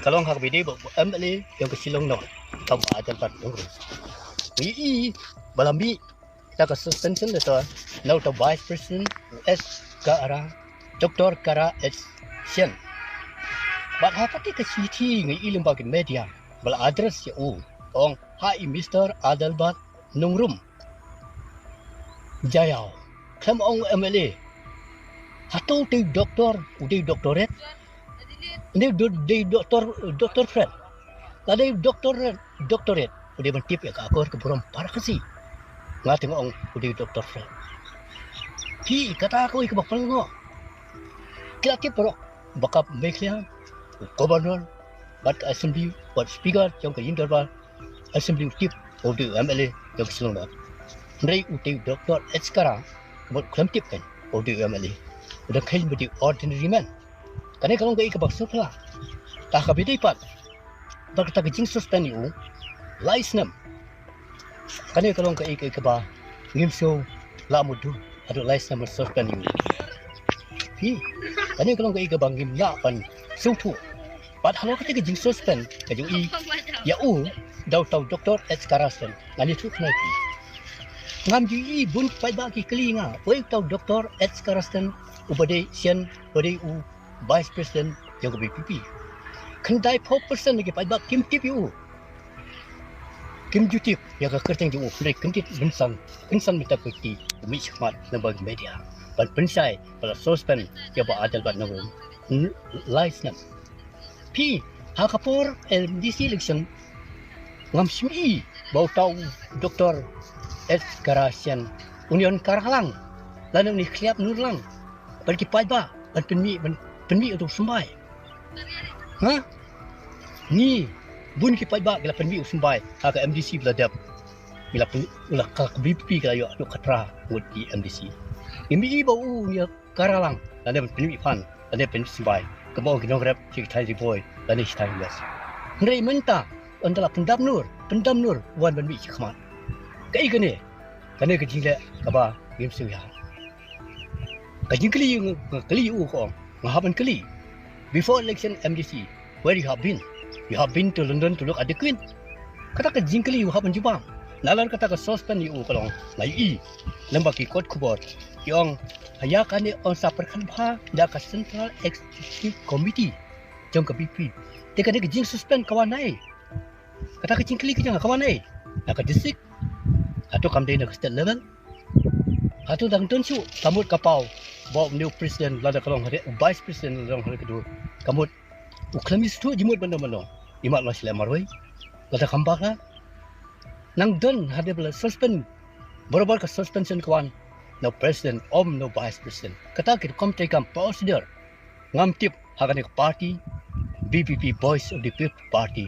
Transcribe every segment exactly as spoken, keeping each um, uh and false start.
Ka long ha kaba ïadei bad u M L A jong ka Shillong North, uta u Bah Adelbert Nongrum. Ngi i ba la mih da ka suspension letter na uta u Vice President, u S Kara, Doctor Kara S Shen. Bad ha kata ka shithi ngi i lyngba ki media ba la address ïa u, ong ha i Mister Adelbert Nongrum. Jaiaw, khlem ong M L A. Hato u dei doctor, u dei doctorate? U dei do-, dei doctor, doctor Fred. Lada dei doctor, doctorate, u dei ban tip ïa ka akor ka burom para Khasi. Nga te nga ong u dei doctor Fred. Phi, kata kawei kaba pynlyngngoh. Ki la tip baroh, ba ka Meghalaya, u governor, bad ka assembly, bad speaker jong ka ïing dorbar assembly u tip u dei u M L A jong ka Shillong North. Hynrei u dei u Doctor S Kara, ka mut khlem tip kein u dei u M L A. U dang kheiñ ba dei ordinary man. Kane ka long kaei kaba sngewphylla. Te ha kaba ïadei pat bad kata ka jingsuspend ïa u lai snem, kane ka long kaei kaei kaba ngim sngew lah mutdur haduh lai snem ban suspend ïa u. Phi, kane ka long kaei kaba ngim lah ban sngewthuh. Bad halor kata ka jingsuspend ka jong i ïa u da uta u Doctor S Kara Shen, ngan ïathuh khnang ïa phi. Ngam ju i, bun paidbah ki kylli ïa nga, uei uta u Doctor S Kara Shen uba dei, Shen uba dei u Vice President jong ka V P P. Khyndai phew percent na ki paidbah kim tip ïa u. Kim ju tip ïa ka kyrteng jong u, hynrei kyndit kynsan, kynsan mynta ka kti u mih shakhmat lyngba ki media ban pynshai ba la suspend ïa u Bah Adelbert Nongrum lai snem. Phi, ha ka por M D C election, ngam shym i ba uta u Doctor S Kara Shen un ïa kar halang lane un ïa khliap nur lang bad ki paidbah ban pynmih, ban pynmih uta u symbai. Ha? Ngi, bun ki paidbah ki la pynmih u symbai ha ka M D C ba la dep. Ki la pyn-, u la ka V P P ki la ïoh haduh khatphra ngut ki M D C. Ngim i ba u un ïa kar halang lane ban pynmih phan lane pynmih symbai, kumba ong ki nongrep, shi thaiñ Ri Bhoi lane shi thaiñ West. Hynrei mynta ynda la pyndam nur, pyndam nur, wan ban mih shakhmat. Kaei kane? Kane ka jingleh kaba ngim sngewsih. Ka jingkylli, nga kylli ïa u, ka ong, nga hap ban kylli, before election M D C, where you have been? You have been to London to look at the Queen? Kata ka jingkylli u hap ban jubab. Nalor kata ka suspend ïa u, ka long, nga ïohi lyngba ki kot khubor ki ong, ïa kane yn sa pyrkhat bha da ka Central Executive Committee jong ka V P P. Te kane ka jingsuspend ka wan naei? Kata ka jingkylli ka jong nga ka wan naei? Na ka district? Hato kam dei na ka state level? Hato dang don shuh, ka mut ka paw ba une u president lada ka long ha ri-, u vice president lada ka long ha ri ka dur, ka mut u khlem ïa sngewthuh jingmut ban don ban long. Imat long shlem marwei lada kam bak la. Nang don hadien ba la suspend, barabor ka suspension ka wan na u president, ym na u vice president. Kata ki rukom treikam, procedure. Ngam tip ha kane ka party, V P P, Voice of the People Party,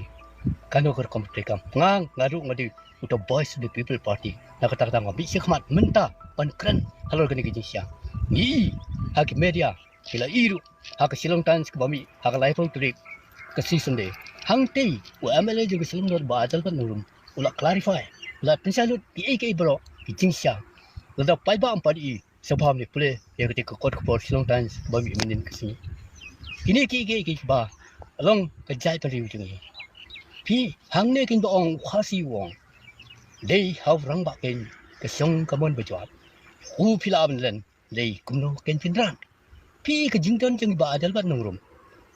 kano ka rukom treikam. Nga, nga ruh nga dei uta u Voice of the People Party. Na kata, kata nga mih shakhmat mynta ban kren halor kane ka jingshisha. Ngi i ha ki media, ki la i ruh ha ka Shillong Times kaba mih ha ka laiphew tarik ka sngi Sunday. Hangtei u M L A jong ka Shillong North, Bah Adelbert Nongrum, u la clarify, u la pynshai lut kiei kiei baroh ki jingshisha. Lada paidbah ym pat i, sngewbha ym pule ïa katei ka kot khubor Shillong Times ba mih mynnin ka sngi. Kine kiei kiei kiba long ka jaitbynriew jong ngi. Phi, hangne kin ba ong u Khasi u ong, dei ha u rangbah kein ka shong ka mon ba jwat. U phi lah ban len, dei kumno kein phin ran. Phi, ka jingdon jong i Bah Adelbert Nongrum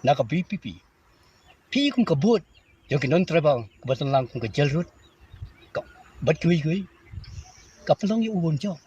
na ka V P P, phi, kum ka vote jong ki non tribal kaba don lang kum ka Jail Road, ka, bad kiwei kiwei, ka pynlong ïa u bun jong.